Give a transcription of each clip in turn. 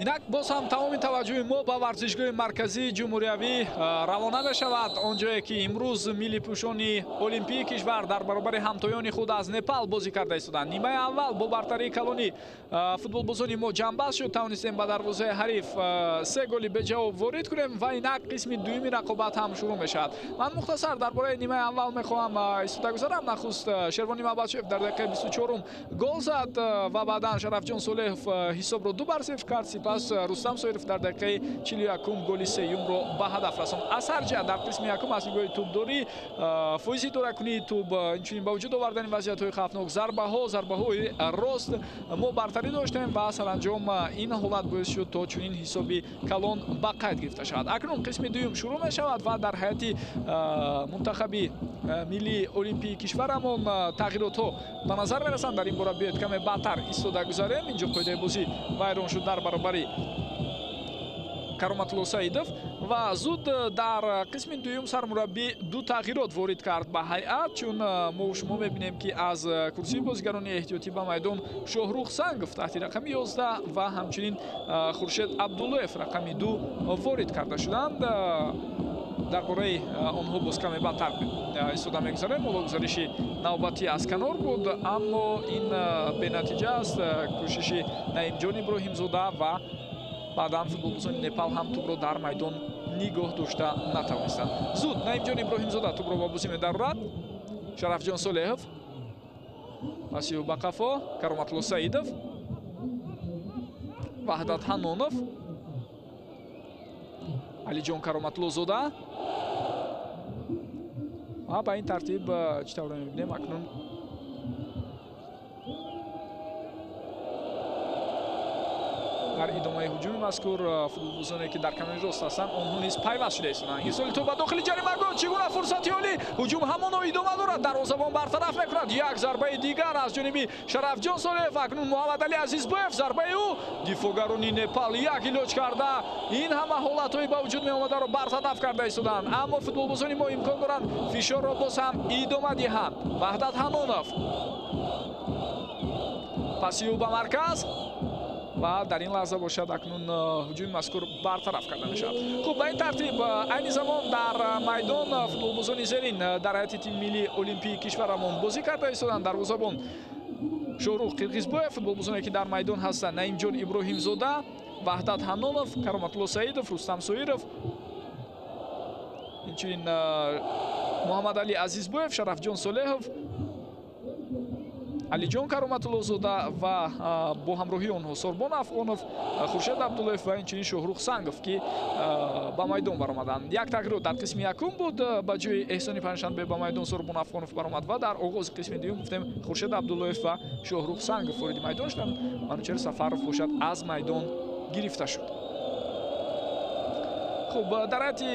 Инак боз ҳам тамоми таваҷҷӯҳи мо ба варзишгоҳи марказии ҷумҳуриявӣ равона мешавад, он ҷое ки имрӯз миллипӯшони олимпии кишвар дар баробари ҳамтоёни худ аз Непал бозӣ карда истоданд. Нимаи аввал бо бартарии калони футболбозони мо ҷамъбаст шуд, тавонистем ба дарвозаи ҳариф се голи беҷавоб ворид кунем ва инак қисми дуюми рақобат ҳам шурӯъ мешавад. Ман мухтасар дар бораи нимаи аввал мехоҳам истода гузарам. Нахуст Шервони Мабачев дар дақиқаи 24 гол зад ва баъдан Шарафҷон Солеҳов ҳисобро 2-0 кард. Сипас Рустам Соиров дар дақиқаи 41 голи сеюмро ба ҳадаф расонд. Аз ҳар ҷиҳат дар қисми якум аз нигоҳи тӯбдорӣ, фоизи идоракунии тӯб, инчунин ба вуҷуд овардани вазъиятҳои хавфнок, зарбаҳои рост мо бартарӣ доштем ва саранҷом ин ҳолат боис шуд то чунин ҳисоби калон ба қайд гирифта шавад. Акнун қисми дуюм шурӯъ мешавад ва дар ҳайати мунтахаби миллии олимпии кишварамон тағйиротҳо ба назар мерасанд. Дар ин бора биёед каме баъдтар истода гузарем. Инҷо қоидаи бозӣ вайрон шуд дар баробари Кароматулло Саидов ва зуд дар қисми дуюм сармураббӣ ду тағйирот ворид кард ба ҳайат, чун мо шумо мебинем ки аз курсии бозигарони эҳтиётӣ ба майдон Шоҳрух Сангов таҳти рақами 11 ва ҳамчунин Хуршед Абдуллоев рақами 2 ворид карда шуданд. Дар бораи онҳо боз каме баъдтар истода мегузарем. Ҳоло гузариши навбатӣ аз канор буд, аммо ин бенатиҷа аст. Кӯшиши Наимҷон Иброҳимзода ва баъдан футболбозони Непал ҳам тӯбро дар майдон нигоҳ дошта натавонистанд. Зуд Наимҷон Иброҳимзода тӯбро ба бозӣ медарорад. Шарафҷон Солеҳов, Масиҳу Бақафо, Кароматулло Саидов, Ваҳдат Ҳанонов, Алиҷон Кароматуллозода. Ба ин тартиб чӣ тавр мебинем акнун дар идомаи ҳуҷуми мазкур футболбозоне ки дар канори рост ҳастанд, онҳо низ пайваст шуда истоданд. Ирсоли тӯб ба дохили ҷаримагоҳ, чӣ гуна фурсати олӣ! Ҳуҷум ҳамоно идома дорад, дарвозабон бартараф мекунад. Як зарбаи дигар аз ҷониби Шарафҷон Солеҳов. Акнун Муҳаммадалӣ Азизбоев, зарбаи ӯ. Дифоъгарони Непал як илоҷ карда ин ҳама ҳолатҳои ба вуҷуд меомадаро бартараф карда истоданд, аммо футболбозони мо имкон доранд фишорро боз ҳам идома диҳанд. Ваҳдат Ҳанонов, паси ӯ ба марказ ва дар ин лаҳза бошад акнун ҳуҷуми мазкур бартараф карда мешавад. Хуб, ба ин тартиб айни замон дар майдон футболбозони зерин дар ҳайати тими миллии олимпии кишварамон бозӣ карда истоданд. Дарвозабон Шоҳрух Қирғизбоев, футболбозоне ки дар майдон ҳастанд Наимҷон Иброҳимзода, Ваҳдат Ҳанонов, Кароматулло Саидов, Рустам Соиров, инчунин Муҳаммадалӣ Азизбоев, Шарафҷон Солеҳов, Алиҷон Кароматуллозода ва бо ҳамроҳии онҳо Сорбон Афғонов, Хуршед Абдуллоев ва инчунин Шоҳрух Сангов ки ба майдон баромаданд. Як тағйирот дар қисми якум буд, ба ҷои Эҳсони Панҷшанбе ба майдон Сорбон Афғонов баромад ва дар оғози қисми дуюм гуфтем Хуршед Абдуллоев ва Шоҳрух Сангов вориди майдон шуданд. Манучер Сафаров бошад аз майдон гирифта шуд. Хуб, дар ҳайати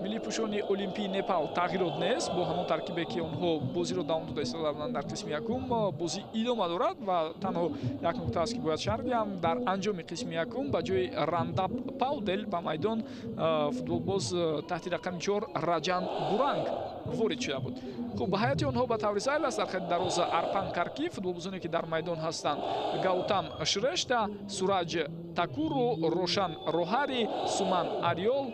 миллипӯшони олимпии Непал тағйирот нест. Бо ҳамон таркибе ки онҳо бозиро давом дода истода буданд дар қисми якум, бозӣ идома дорад ва танҳо як нукта аст ки бояд шарҳ диҳам. Дар анҷоми қисми якум ба ҷои Рандап Паудел ба майдон футболбоз таҳти рақами 4 Раҷан Гуранг ворид шуда буд. Хуб, ба ҳайати онҳо ба таври зайл аст дар хати дарвоза Арпан Карки, футболбозоне ки дар майдон ҳастанд Гаутам Шрешта, Сураҷ Такуру, Рошан Роҳари, Суман Ариол,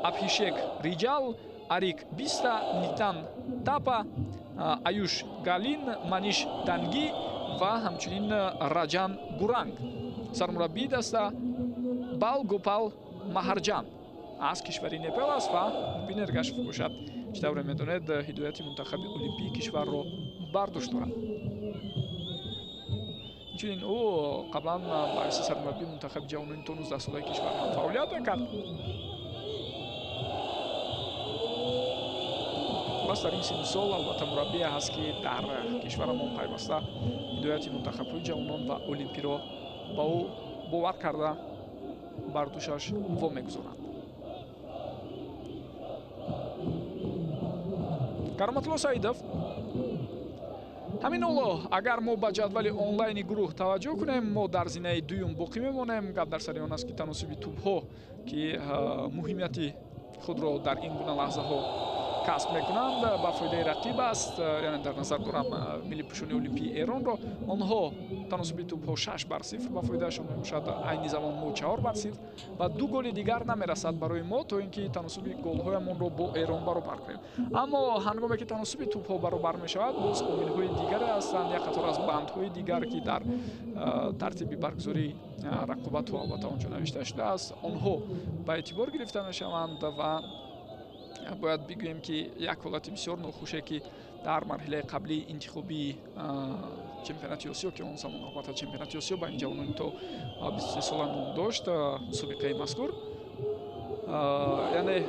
Абҳишек Риҷал, Арик Биста, Нитан Тапа, Аюш Галин, Маниш Данги ва ҳамчунин Раҷан Гуранг. Сармураббии даста Бал Гопал Маҳарҷан аз кишвари Непал аст ва Мубин Эргашев бошад, чӣ тавре медонед, ҳидояти мунтахаби олимпии кишварро бар дӯш дорад. Инчунин ӯ қаблан ба ҳайси сармураббии мунтахаби ҷавонони то 19 солаи кишвар ҳам фаъолият мекард. Хулас, дар ин синну сол албатта мураббие ҳаст, ки дар кишварамон пайваста ҳидояти мунтахабҳои ҷавонон ва олимпиро ба ӯ бовар карда бар дӯшаш вомегузоранд. Кароматулло Саидов. Ҳамин ҳоло агар мо ба ҷадвали онлайни гурӯҳ таваҷҷӯҳ кунем, мо дар зинаи дуюм боқӣ мемонем. Гап дар сари он аст, ки таносуби тӯбҳо, ки муҳимияти худро дар ин гуна лаҳзаҳо касб мекунанд, ба фоидаи рақиб аст. Яъне дар назар дорам миллипӯшони олимпии Эронро. Онҳо таносуби тӯбҳо 6-0 ба фоидаашон мебошад. Айни замон мо 4-0 ва 2 голи дигар намерасад барои мо, то ин ки таносуби голҳоямонро бо Эрон баробар кунем. Аммо ҳангоме ки таносуби тӯбҳо баробар мешавад, боз омилҳои дигаре ҳастанд, як қатор аз бандҳои дигар, ки дар тартиби баргузории рақобатҳо албатта онҷо навишта шудааст, онҳо ба эътибор гирифта мешаванд. Ва бояд бигӯем, ки як ҳолати бисёр нохуше, ки дар марҳилаи қаблии интихобии чемпионати Осиё, ки он замон албатта чемпионати Осиё байни ҷавонони то 23 сола ном дошт, мусобиқаи мазкур, яъне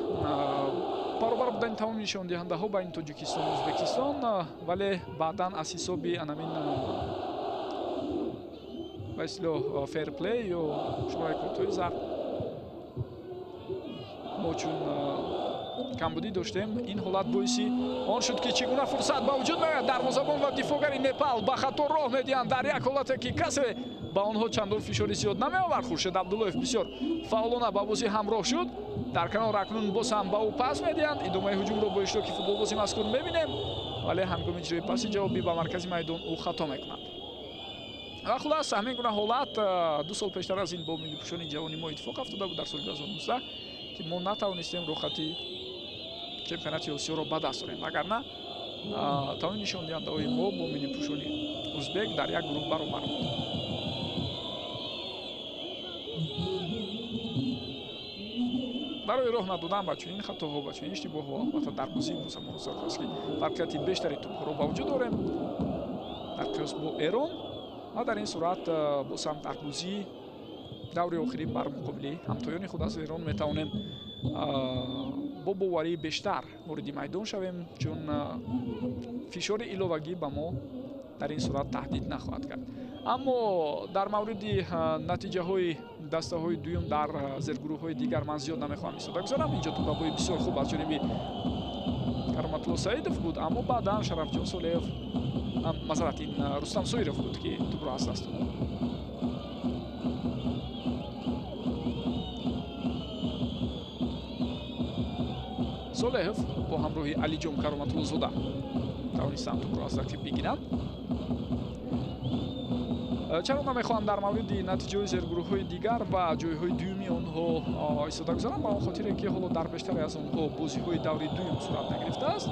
баробар будани тамоми нишондиҳандаҳо байни Тоҷикистон ва Ӯзбекистон, вале баъдан аз ҳисоби анамин ба истилоҳ ферплей ё шӯрои кортҳои зард мо чун камбудӣ доштем, ин ҳолат боиси он шуд, ки чӣ гуна фурсат ба вуҷуд меояд. Дарвозабон ва дифоъгари Непал ба хато роҳ медиҳанд дар як ҳолате, ки касе ба онҳо чандон фишори зиёд намеовард. Хуршед Абдуллоев бисёр фаъолона ба бозӣ ҳамроҳ шуд. Дар канор акнун боз ҳам ба ӯ пас медиҳанд. Идомаи ҳуҷумро бо иштироки футболбози мазкур мебинем, вале ҳангоми иҷрои паси ҷавобӣ ба маркази майдон ӯ хато мекунад. Ва хулас, ҳамин гуна ҳолат 2 сол пештар аз ин бо миллипӯшони ҷавони мо иттифоқ афтода буд дар соли 2019, ки мо натавонистем рӯхати чемпионати Осиёро ба даст орем. Вагарна тамоми нишондиҳандаҳои мо бо миллипӯшони узбек дар як гурӯҳ баробар буд. Барои роҳ надодан ба чунин хатоҳо, ба чунин иштибоҳҳо, албатта дар бозии имрӯза мо зарур аст, ки фарқияти бештари тӯбҳоро ба вуҷуд орем дар қиёс бо Эрон ва дар ин сурат боз ҳам дар бозии даври охирин бар муқобили ҳамтоёни худ аз Эрон метавонем бо боварии бештар вориди майдон шавем, чун фишори иловагӣ ба мо дар ин сурат таҳдид нахоҳад кард. Аммо дар мавриди натиҷаҳои дастаҳои дуюм дар зергурӯҳҳои дигар ман зиёд намехоҳам истода гузорам. Инҷо тӯбабои бисёр хуб аз ҷониби Кароматулло Саидов буд, аммо баъдан Шарафҷон Солеев, масалан, ин Рустам Соиров буд, ки тӯбро аз даст дод. Солеҳов бо ҳамроҳи Алиҷон Кароматуллозода тавонистанд тӯбро аз рақиб бигиранд. Чаро намехоҳам дар мавриди натиҷаҳои зергурӯҳҳои дигар ва ҷойҳои дуюми онҳо истода гузорам? Ба он хотире, ки ҳоло дар бештаре аз онҳо бозиҳои даври дуюм сурат нагирифтааст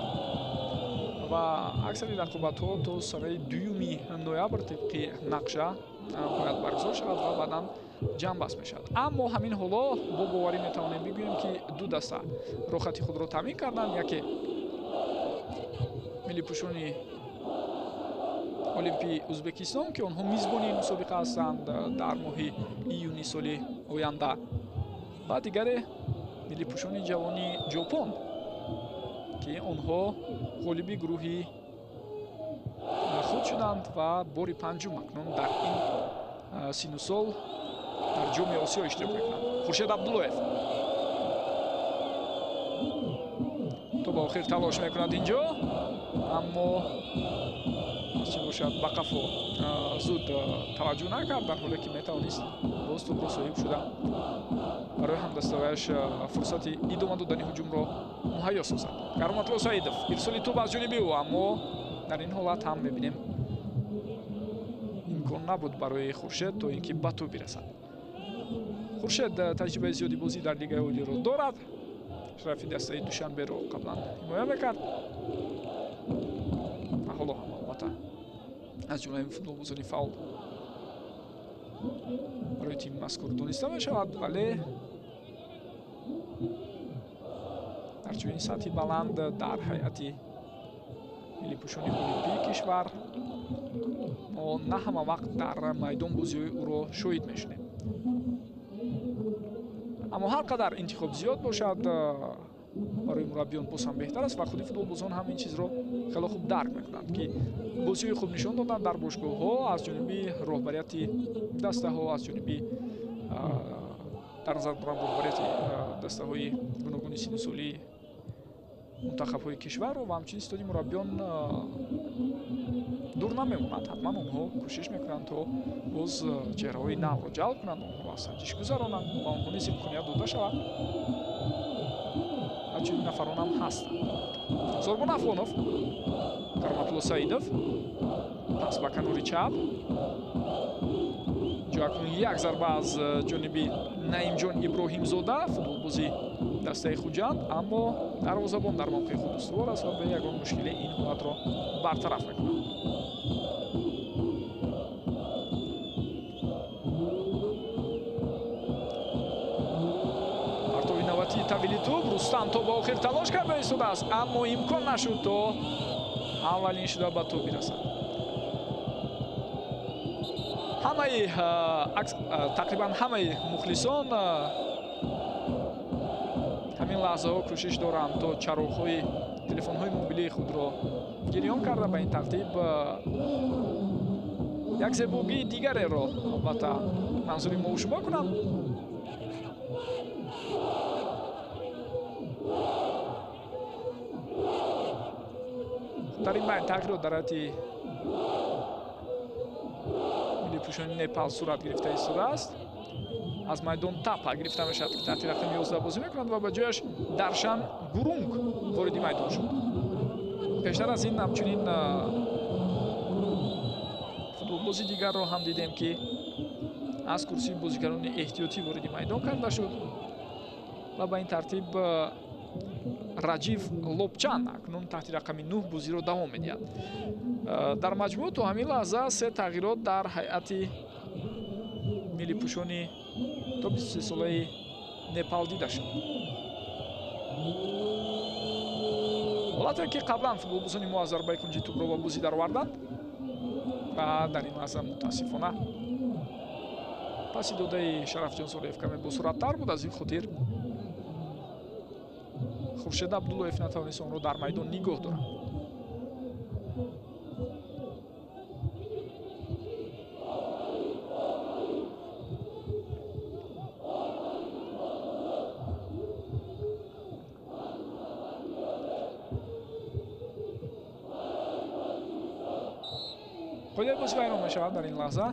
ва аксари рақобатҳо то санаи 2 ноябр тибқи нақша бояд баргузор шавад ва баъдан ҷамъбаст мешавад. Аммо ҳамин ҳоло бо боварӣ метавонем бигӯем, ки ду даста рохати худро таъмин карданд. Яке миллипӯшони олимпии Ӯзбекистон, ки онҳо мизбони ин мусобиқа ҳастанд дар моҳи июни соли оянда, ва дигаре миллипӯшони ҷавони Ҷопон, ки онҳо ғолиби гурӯҳи худ шуданд ва бори панҷум акнун дар ин синну сол дар Ҷоми Осиё иштирок мекунанд. Хуршед Абдуллоев то ба охир талош мекунад инҷо, аммо чӣ бошад, ба қафо зуд таваҷҷӯҳ накард, дар ҳоле ки метавонист боз тӯбро соҳиб шуда барои ҳамдаставаяш фурсати идома додани ҳуҷумро муҳайё созад. Кароматулло Саидов, ирсоли тӯб аз ҷониби ӯ, аммо дар ин ҳолат ҳам мебинем имкон набуд барои Хуршед то ин ки ба тӯб бирасад. Хуршед таҷрибаи зиёди бозӣ дар лигаи олиро дорад. Шарафи дастаи Душанберо қаблан ҳимоя мекард ва ҳоло ҳам албатта аз ҷумлаи футболбозони фаъол Барои тими мазкур дониста мешавад, вале дар чунин сатҳи баланд дар ҳайати миллипӯшони олимпии кишвар мо на ҳама вақт дар майдон бозиҳои ӯро шоҳид мешудем. Аммо ҳар қадар интихоб зиёд бошад, барои мураббиён боз ҳам беҳтар аст ва худи футболбозон ҳам ин чизро хеле хуб дарк мекунанд, ки бозиҳои хуб нишон додан дар бошгоҳҳо аз ҷониби роҳбарияти дастаҳо, аз ҷониби дар назар дорам роҳбарияти дастаҳои гуногуни синну солии мунтахабҳои кишварро ва ҳамчунин истоди мураббиён дур намемонад. Ҳатман онҳо кӯшиш мекунанд то боз чеҳраҳои навро ҷалб кунанд, онҳоро аз санҷиш гузаронанд ва онҳо низ имконият дода шавад. Ва чунин нафарон ҳам ҳастанд. Зорбон Афғонов, Кароматулло Саидов, пас ба канори чап. Ҷо акнун як зарба аз ҷониби Наимҷон Иброҳимзода, футболбози дастаи Хуҷанд, аммо дарвозабон дар мавқеи худ устувор аст ва бе ягон мушкиле ин ҳолатро бартараф мекунад. Партови навбатии тавили тӯб, Рустам то ба охир талош карда истодааст, аммо имкон нашуд то аввалин шуда ба тӯб бирасад. Ҳамаи тақрибан ҳамаи мухлисон ҳамин лаҳзаҳо кӯшиш доранд то чароғҳои телефонҳои мобилии худро гирён карда, ба ин тартиб як зебогии дигареро албатта манзури мо шумо кунанд. Дар ин байн тағйирот дар ҳайати миллипӯшони Непал сурат гирифта истодааст. Аз майдон Тапа гирифта мешавад, ки таҳти рақами 11 бозӣ мекунад ва ба ҷояш Даршан Гурунг вориди майдон шуд. Пештар аз ин ҳамчунин футболбози дигарро ҳам дидем, ки аз курсии бозигарони эҳтиётӣ вориди майдон карда шуд ва ба ин тартиб Раҷив Лобчан акнун таҳти рақами 9 бозиро давом медиҳад. Дар маҷмӯъ то ҳамин лаҳза се тағйирот дар ҳайати миллипӯшони то 23-солаи Непал дида шуд. Ҳолате ки қаблан футболбозони мо аз зарбаи кунҷи тӯбро ба бозӣ дароварданд ва дар ин лаҳза мутаассифона паси додаи Шарафҷон Солиев каме босуръаттар буд, аз ин хотир Хуршед Абдуллоев натавонист онро дар майдон нигоҳ дорад. Қоидаи бозӣ вайрон мешавад дар ин лаҳза.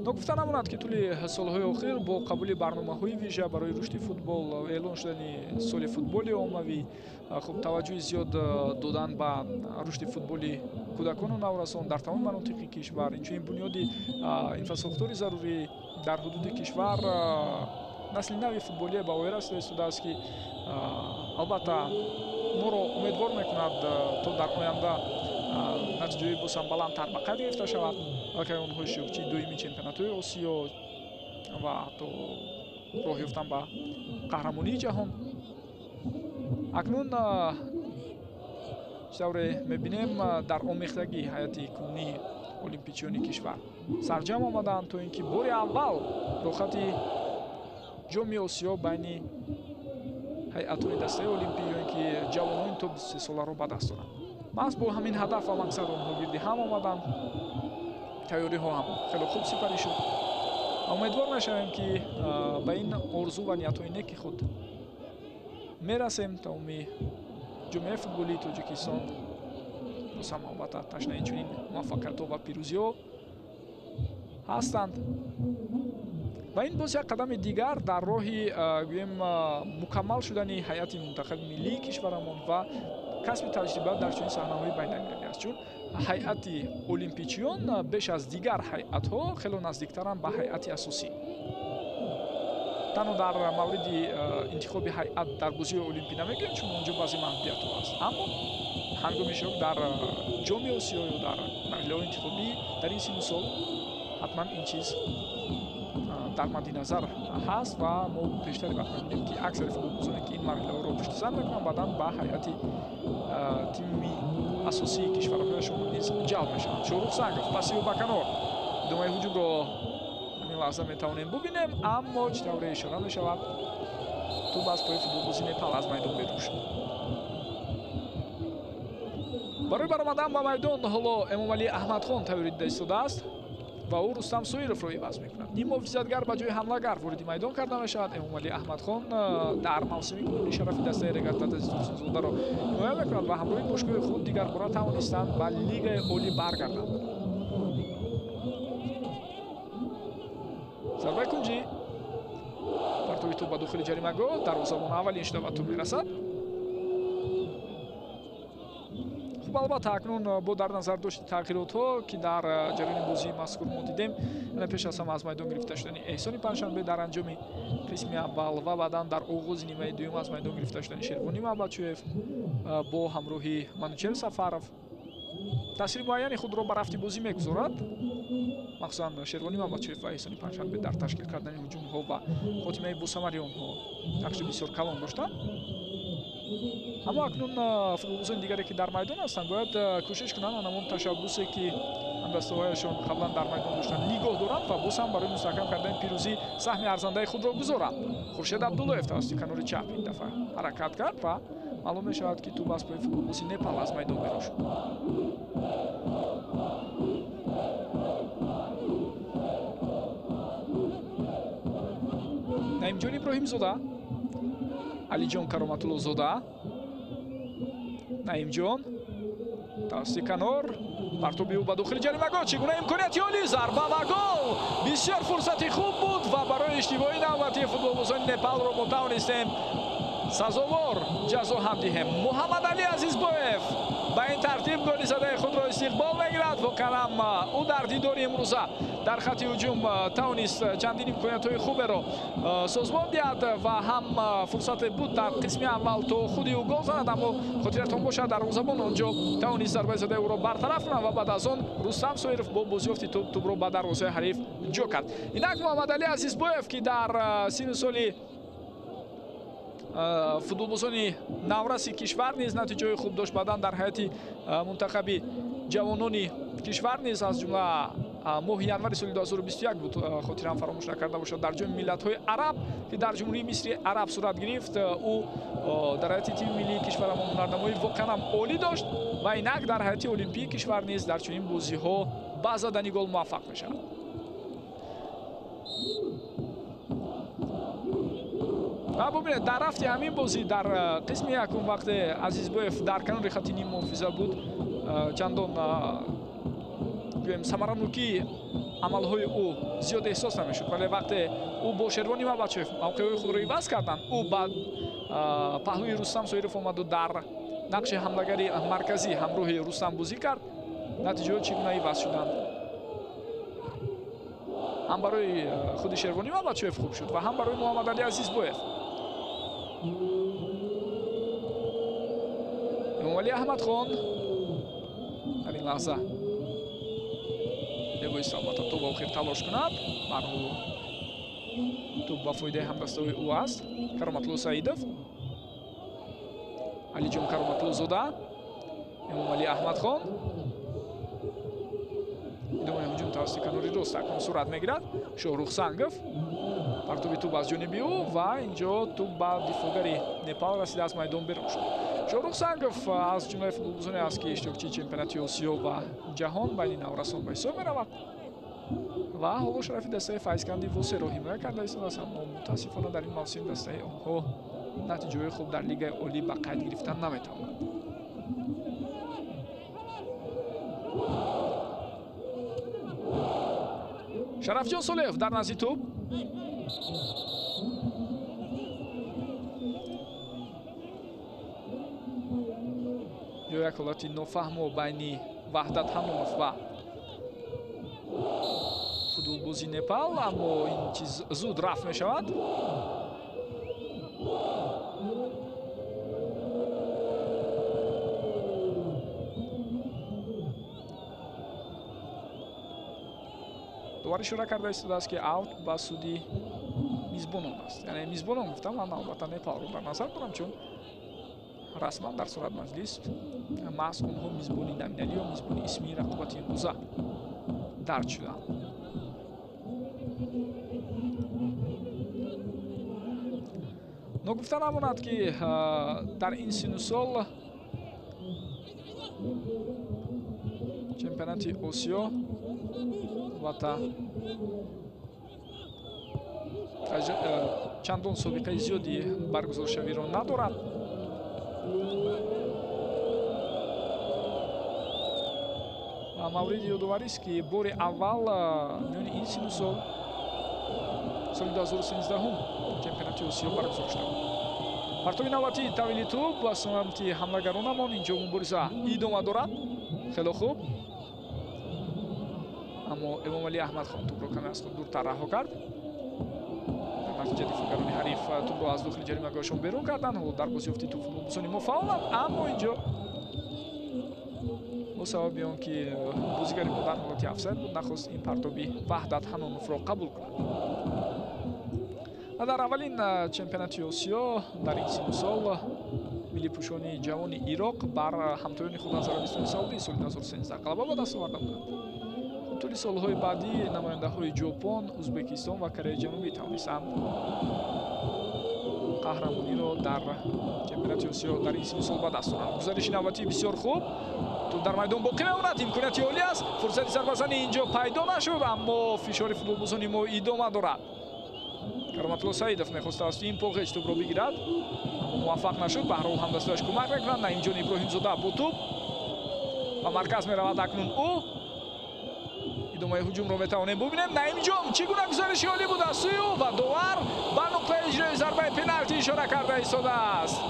Ногуфта намонад, ки тӯли солҳои охир бо қабули барномаҳои вижа барои рушди футбол, эълон шудани соли футболи оммавӣ, хуб таваҷҷӯҳи зиёд додан ба рушди футболи кӯдакону наврасон дар тамоми манотиқи кишвар, инчунин бунёди инфрасохтори зарурӣ дар ҳудуди кишвар, насли нави футболие ба оя расида истодааст, ки албатта моро умедвор мекунад то дар оянда натиҷаҳои боз ҳам баландтар ба қайд гирифта шавад. Аллакай онҳо иштирокчии доимии чемпионатҳои Осиё ва ҳатто роҳ ёфтан ба қаҳрамонии ҷаҳон. Акнун чӣ тавре мебинем, дар омехтагии ҳайати кунунии олимпичиёни кишвар сарҷам омаданд, то ин ки бори аввал рохати ҷоми Осиё байни ҳайатҳои дастаи олимпӣ ё ин ки ҷавонони то 23-соларо ба даст доранд. Маҳз бо ҳамин ҳадаф ва мақсад онҳо гирди ҳам омаданд. Тайёриҳо ҳам хеле хуб сипарӣ шуд. Умедвор мешавем, ки ба ин орзу ва ниятҳои неки худ мерасем. Тамоми ҷомеаи футболии Тоҷикистон боз ҳам албатта ташнаи чунин муваффақиятҳо ва пирӯзиҳо ҳастанд. Ва ин боз як қадами дигар дар роҳи гӯем мукаммал шудани ҳайати мунтахаби миллии кишварамон ва касби таҷриба дар чунин саҳнаҳои байналмилалӣ аст, чун ҳайати олимпичиён беш аз дигар ҳайатҳо хело наздиктаранд ба ҳайати асосӣ. Танҳо дар мавриди интихоби ҳайат дар бозиҳои олимпӣ намегӯем, чун онҷо баъзе маҳдудиятҳо аст, аммо ҳангоми иштирок дар ҷоми Осиё ё дар марҳилаҳои интихобӣ дар ин синну сол ҳатман ин чиз дар мадди назар ҳаст ва мо пештари вақт мебинем, ки аксари футболбозоне, ки ин марҳилаҳоро пушти сар мекунанд, баъдан ба ҳайати тими асосии кишварҳояшон низ ҷалб мешаванд. Шоҳрух Сангов паси ӯ ба канор. Идомаи ҳуҷумро ҳамин лаҳза метавонем бубинем, аммо чӣ тавре ишора мешавад, тӯб аз пои футболбози Непал аз майдон берун шуд. Барои баромадан ба майдон ҳоло Эмомалӣ Аҳмадхон тайёрӣ дида истодааст ва ӯ Рустам Соировро иваз мекунад. Ниммуҳофизатгар ба ҷои ҳамлагар вориди майдон карда мешавад. Эмомалӣ Аҳмадхон дар мавсими кунунӣ шарафи дастаи Регар-ТадАЗи Турсунзодаро ҳимоя мекунад ва ҳамроҳи бошгоҳи худ дигарбора тавонистанд ба Лигаи Олӣ баргарданд. Зарбаи кунҷӣ, партови тӯб ба дохили ҷаримагоҳ, дарвозабон аввалин шуда ба тӯб мерасад. Хуб, албатта, акнун бо дар назар дошти тағйиротҳо, ки дар ҷараёни бозии мазкур мо дидем, яъне пеш аз ҳама аз майдон гирифта шудани Эҳсони Панҷшанбе дар анҷоми қисми аввал ва баъдан дар оғози нимаи дуюм аз майдон гирифта шудани Шервонӣ Маҳбатчӯев бо ҳамроҳи Манучер Сафаров таъсири муайяни худро ба рафти бозӣ мегузорад. Махсусан Шервонӣ Маҳбатчӯев ва Эҳсони Панҷшанбе дар ташкил кардани ҳуҷумҳо ва хотимаи босамари онҳо нақши бисёр калон доштанд. Аммо акнун футболбозони дигаре, ки дар майдон ҳастанд, бояд кӯшиш кунанд ҳамон ташаббусе, ки ҳамдастаҳояшон қаблан дар майдон доштанд, нигоҳ доранд ва боз ҳам барои мустаҳкам кардани пирӯзӣ саҳми арзандаи худро гузоранд. Хуршед Абдуллоев тавассути канори чап ин дафъа ҳаракат кард ва маълум мешавад, ки тӯб аз пои футболбози Непал аз майдон берун шуд. Наимҷон Иброҳимзода, Алиҷон Кароматуллозода, Наимҷон тавассути канор, партоби ӯ ба дохили ҷаримагоҳ, чӣ гуна имконияти олӣ, зарба ва гол! Бисёр фурсати хуб буд ва барои иштибоҳи навбатии футболбозони Непалро мо тавонистем сазовор ҷазо ҳам диҳем. Муҳаммадалӣ Азизбоев ба ин тартиб голи задаи худро истиқбол мегирад. Воқеан ҳам ӯ дар дидори имрӯза дар хати ҳуҷум тавонист чандин имкониятҳои хуберо созмон диҳад ва ҳам фурсате буд дар қисми аввал то худи ӯ гол занад, аммо хотиратон бошад, дарвозабон онҷо тавонист зарбаи задаи ӯро бартараф кунад ва баъд аз он Рустам Соиров бо бозёфти тӯб тӯбро ба дарвозаи ҳариф ҷо кард. Инак Муҳаммадалӣ Азизбоев, ки дар синну соли футболбозони навраси кишвар низ натиҷаҳои хуб дошт, баъдан дар ҳайати мунтахаби ҷавонони кишвар низ аз ҷумла моҳи январи соли 2021 буд, хотирам фаромӯш накарда бошад, дар ҷоми миллатҳои араб, ки дар ҷумҳурии Мисри араб сурат гирифт, ӯ дар ҳайати тими миллии кишварамон ҳунарнамоии воқеан ҳам олӣ дошт ва инак дар ҳайати олимпии кишвар низ дар чунин бозиҳо ба задани гол муваффақ мешавад. Ва бубинед, дар рафти ҳамин бозӣ дар қисми якум вақте Азизбоев дар канори хати ниммуҳофиза буд, чандон гӯем самаранокии амалҳои ӯ зиёд эҳсос намешуд, вале вақте ӯ бо Шервонӣ Маҳбатчӯев мавқеъҳои худро иваз карданд, ӯ ба паҳлӯи Рустам Соиров омаду дар нақши ҳамлагари марказӣ ҳамроҳи Рустам бозӣ кард, натиҷаҳо чӣ гуна иваз шуданд. Ҳам барои худи Шервонӣ Маҳбатчӯев хуб шуд ва ҳам барои Муҳаммадалӣ Азизбоев. Эмомалӣ Аҳмадхон дар ин лаҳза мебоист албатта то ба охир талош кунад. Барҳол тӯб ба фоидаи ҳамдастаҳои ӯ аст. Кароматулло Саидов, Алиҷон Кароматуллозода, Эмомалӣ Аҳмадхон. Идомаи ҳуҷум тавассути канори рост акнун сурат мегирад. Шоҳрух Сангов, партоби тӯб аз ҷониби ӯ ва инҷо тӯб ба дифоъгари Непал расида аз майдон берун шуд. Шоҳрух Сангов аз ҷумлаи футболбозоне аст, ки иштирокчии чемпионати Осиё ва ҷаҳон байни наврасон ба ҳисоб меравад ва ҳоло шарафи дастаи Файзканди Восеро ҳимоя карда истодааст, аммо мутаассифона дар ин мавсим дастаи онҳо натиҷаҳои хуб дар Лигаи Олӣ ба қайд гирифтан наметавонад. Шарафҷон Солеев дар назди тӯб. Ё як ҳолати нофаҳмо байни Ваҳдат Ҳаннонов ва футболбози Непал, аммо ин чиз зуд рафт мешавад. Довар ишора карда истодааст, ки аут ба суди мизбонон аст. Яъне мизбонон гуфтам, ман албатта Непалро дар назар дорам, чун расман дар сурат маҷлис маҳз онҳо мизбони номиналӣ ё мизбони исмии рақобати имрӯза дарҷ шуданд. Ногуфта намонад, ки дар ин сину сол чемпионати Осиё албатта чандон собиқаи зиёди баргузоршавиро надорад. Ва мавриди ёдоварист, ки бори аввал миёни ин сину сол соли 2013 чемпионати Осиё баргузор шуда буд. Партоби навбатии тавили тӯб ба самти ҳамлагаронамон. Инҷо мубориза идома дорад. Хело хуб, аммо Эмомалӣ Аҳмадхон тӯбро каме аз худ дуртар раҳо кард. Дар натиҷа дифоъгарони ҳариф тӯбро аз дохили ҷаримагоҳашон берун карданд. Ҳоло дар бозиёфти тӯб футболбозони мо фаъоланд, аммо инҷо бо сабаби он ки бозигари мо дар ҳолати офсайд буд, нахост ин партоби Ваҳдат Ҳаноновро қабул кунад. Ва дар аввалин чемпионати Осиё дар ин сину сол миллипӯшони ҷавони Ироқ бар ҳамтоёни худ аз Арабистони Саудӣ соли 2013 ғалаба ба даст оварда буданд. Тӯли солҳои баъдӣ намояндаҳои Ҷопон, Ӯзбекистон ва Кореяи Ҷанубӣ тавонистанд қаҳрамониро дар чемпионати Осиё дар ин сину сол ба даст оранд. Гузариши навбатӣ бисёр хуб, тӯб дар майдон боқӣ мемонад, имконияти олӣ аст. Фурсати зарбазанӣ инҷо пайдо нашуд, аммо фишори футболбозони мо идома дорад. Кароматулло Саидов мехост аз ин поғеҷ тӯбро бигирад, аммо муваффақ нашуд. Ба ҳар ҳол ҳамдастояш кӯмак мекунанд. Наимҷон Иброҳимзода бо тӯб ба марказ меравад. Акнун ӯ идомаи ҳуҷумро метавонем бубинем. Наимҷон чӣ гуна гузариши олӣ буд аз сӯи ӯ ва довар ба нуқтаи иҷрои зарбаи пеналти ишора карда истодааст.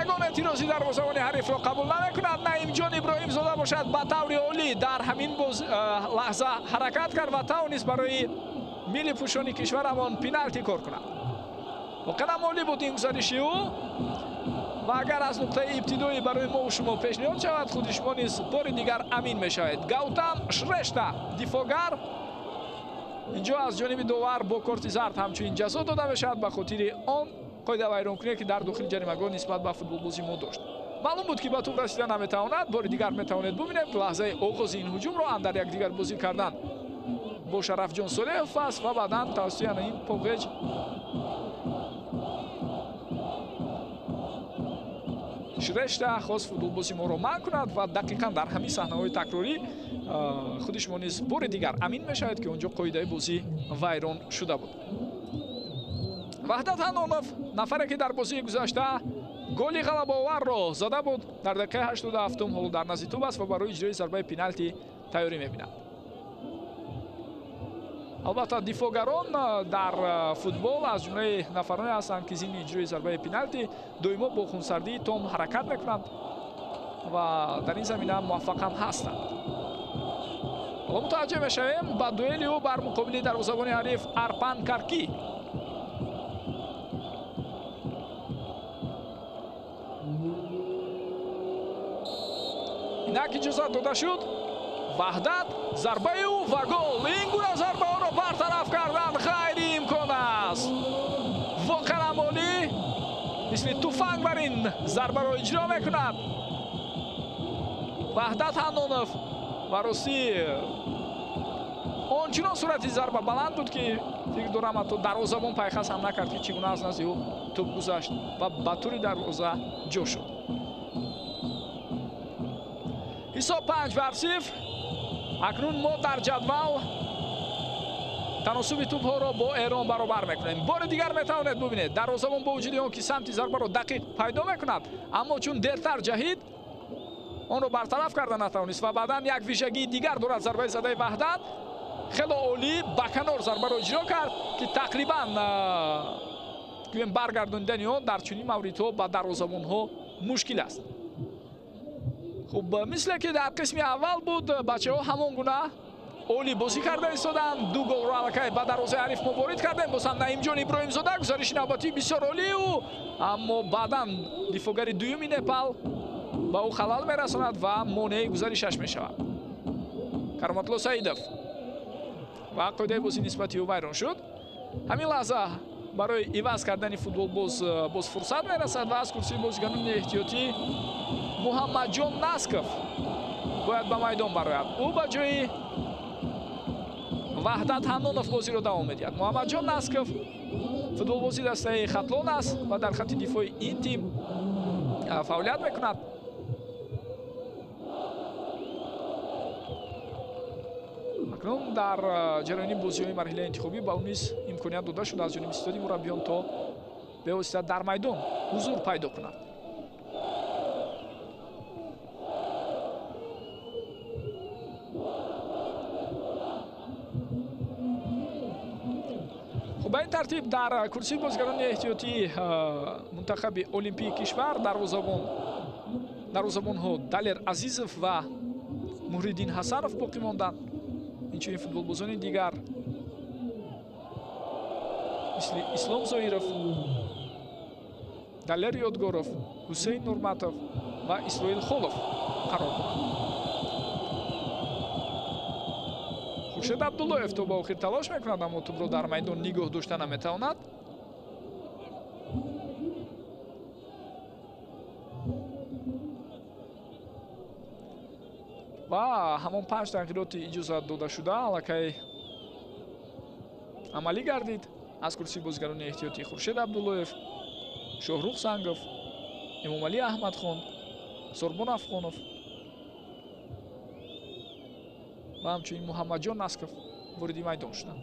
Ягон эътирози дарвозабони ҳарифро қабул намекунад. Наимҷон Иброҳимзода бошад ба таври олӣ дар ҳамин лаҳза ҳаракат кард ва тавонист барои миллипӯшони кишварамон пеналти кор кунад. Воқеан олӣ буд ин гузариши ӯ ва агар аз нуқтаи ибтидоӣ барои мо шумо пешниҳод шавад, худи шумо низ бори дигар амин мешавед. Гаутам Шрешта дифоъгар инҷо аз ҷониби довар бо корти зард ҳамчунин ҷазо дода мешавад ба хотири он қоида вайронкуние, ки дар дохили ҷаримагоҳ нисбат ба футболбози мо дошт. Маълум буд, ки ба тӯб расида наметавонад. Бори дигар метавонед бубинед лаҳзаи оғози ин ҳуҷумро андар якдигар бозӣ кардан бо Шарафҷон Солеҳов аст ва баъдан тавассути ин поғеҷ Шрешта хост футболбози моро манъ кунад ва дақиқан дар ҳамин саҳнаҳои такрорӣ худи шумо низ бори дигар амин мешавед, ки онҷо қоидаи бозӣ вайрон шуда буд. Ваҳдат Ҳанонов, нафаре ки дар бозии гузашта голи ғалабаоварро зада буд, дар дақиқаи 87 ҳоло дар назди тӯб аст ва барои иҷрои зарбаи пеналти тайёрӣ мебинад. Албатта дифоъгарон дар футбол аз ҷумлаи нафароне ҳастанд, ки зимни иҷрои зарбаи пеналти доимо бо хунсардии том ҳаракат мекунанд ва дар ин замина муваффақ ҳам ҳастанд. Ҳоло мутаваҷҷеҳ мешавем ба дуэли ӯ бар муқобили дарвозабони ҳариф Арпан Каркӣ. Инак иҷозат дода шуд. Ваҳдат, зарбаи ӯ ва гол. Ин гуна зарбаҳоро бартараф кардан ғайриимкон аст. Воқеан олӣ мисли туфанг бар ин зарбаро иҷро мекунад Ваҳдат Ҳаннонов. Ва ростӣ ончунон суръати зарба баланд буд, ки фикр дорам ҳатто дарвозабон пайхас ҳам накард, ки чӣ гуна аз назди ӯ тӯб гузашт ва ба тури дарвоза ҷо шуд. Ҳисоб 5-0. Акнун мо дар ҷадвал таносуби тӯбҳоро бо Эрон баробар мекунем. Бори дигар метавонед бубинед, дарвозабон бо вуҷуди он ки самти зарбаро дақиқ пайдо мекунад, аммо чун дертар ҷаҳид, онро бартараф карда натавонист ва баъдан як вижагии дигар дорад зарбаи задаи Ваҳдат. Хело олӣ ба канор зарбаро иҷро кард, ки тақрибан гӯем баргардонидани он дар чунин мавридҳо ба дарвозабонҳо мушкил аст. Хуб, мисле ки дар қисми аввал буд, бачаҳо ҳамон гуна олӣ бозӣ карда истоданд. Ду голро аллакай ба дарвозаи ҳариф мо ворид кардем. Боз ҳам Наимҷон Иброҳимзода, гузариши навбатии бисёр олии ӯ, аммо баъдан дифоъгари дуюми Непал ба ӯ халал мерасонад ва монеаи гузаришаш мешавад. Кароматулло Саидов ва қоидаи бозӣ нисбати ӯ вайрон шуд. Ҳамин лаҳза барои иваз кардани футболбоз боз фурсат мерасад ва аз курсии бозигарони эҳтиётӣ Муҳаммадҷон Насков бояд ба майдон барояд. Ӯ ба ҷои Ваҳдат Ҳаннонов бозиро давом медиҳад. Муҳаммадҷон Насков футболбози дастаи Хатлон аст ва дар хати дифои ин тим фаъолият мекунад. Акнун дар ҷараёни бозиҳои марҳилаи интихобӣ ба ӯ низ имконият дода шуда аз ҷониби истоди мураббиён то бевосита дар майдон ҳузур пайдо кунад. Ба ин тартиб дар курсии бозигарони эҳтиётии мунтахаби олимпии кишвар дарвозабонҳо Далер Азизов ва Муҳриддин Ҳасанов боқӣ монданд. Инчунин футболбозони дигар мисли Ислом Зоиров, Далер Ёдгоров, Ҳусейн Нурматов ва Исроил Холов қарор доранд. Хуршед Абдуллоев то ба охир талош мекунад, аммо тӯбро дар майдон нигоҳ дошта наметавонад. Ва ҳамон 5 тағйироти иҷозат додашуда аллакай амалӣ гардид. Аз курсии бозигарони эҳтиётии Хуршед Абдуллоев, Шоҳрух Сангов, Эмомалӣ Аҳмадхон, Сорбон Афғонов ва ҳамчунин Муҳаммадҷон Насков вориди майдон шуданд.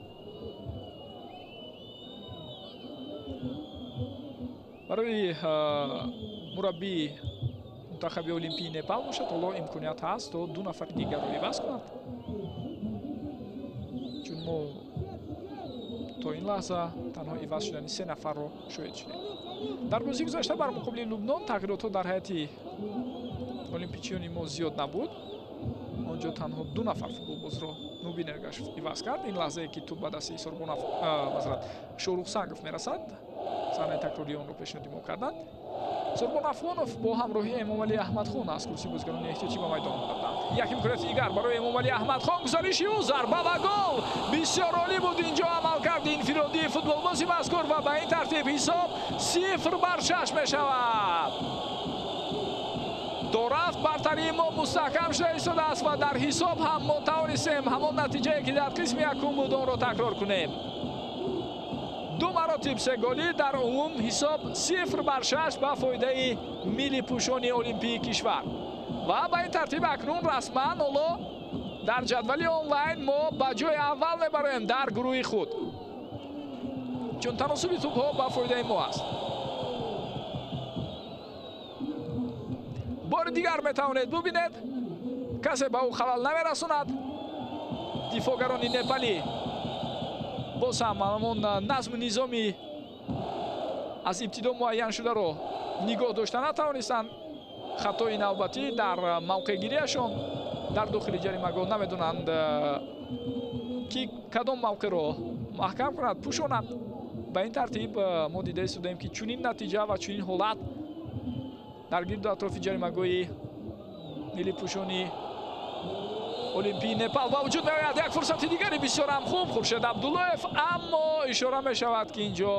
Барои мураббии мунтахаби олимпии Непал бошад, ҳоло имконият ҳаст то 2 нафари дигарро иваз кунад, чун мо то ин лаҳза танҳо иваз шудани 3 нафарро шоҳид шудем. Дар бозии гузашта бар муқобили Лубнон тағйиротҳо дар ҳайати олимпичиёни мо зиёд набуд. Онҷо танҳо 2 нафар футболбозро Нубин Эргашев иваз кард. Ин лаҳзае ки тӯб ба дасти Сорбонов, масалан, Шоҳрух Сангов мерасад, саҳнаи такрории онро пешниҳоди мо карданд. Сорбон Афғонов бо ҳамроҳии Эмомалӣ Аҳмадхон аз курсии бозигарони эҳтиётӣ ба майдон омаданд. Як имконияти дигар барои Эмомалӣ Аҳмадхон, гузариши ӯ, зарба ва гол! Бисёр олӣ буд инҷо амалкарди инфиродии футболбози мазкур ва ба ин тартиб ҳисоб 0-6 мешавад. Дорафт бартарии мо мустаҳкам шуда истодааст ва дар ҳисоб ҳам мо тавонистем ҳамон натиҷае ки дар қисми якум буд онро такрор кунем. 2 маротиб 3 голӣ, дар умум ҳисоб 0-6 ба фоидаи миллипӯшони олимпии кишвар. Ва ба ин тартиб акнун расман ҳоло дар ҷадвали онлайн мо ба ҷои аввал мебароем дар гурӯҳи худ, чун таносуби тӯбҳо ба фоидаи мо аст. Бори дигар метавонед бубинед, касе ба ӯ халал намерасонад. Дифоъгарони непалӣ боз ҳам ҳамон назму низоми аз ибтидо муайяншударо нигоҳ дошта натавонистанд. Хатои навбатӣ дар мавқеъгириашон дар дохили ҷаримагоҳ, намедонанд ки кадом мавқеъро маҳкам кунад, пӯшонад. Ба ин тартиб мо дида истодаем ки чунин натиҷа ва чунин ҳолат дар гирду атрофи ҷаримагоҳи миллипӯшони олимпии Непал ба вуҷуд меояд. Як фурсати дигари бисёрам хуб, Хуршед Абдуллоев, аммо ишора мешавад ки инҷо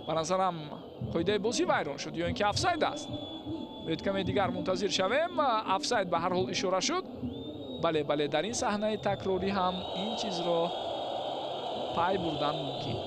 ба назарам қоидаи бозӣ вайрон шуд ё ин ки офсайд аст. Бояд каме дигар мунтазир шавем. Офсайд ба ҳар ҳол ишора шуд. Бале, бале, дар ин саҳнаи такрорӣ ҳам ин чизро пай бурдан мумкин.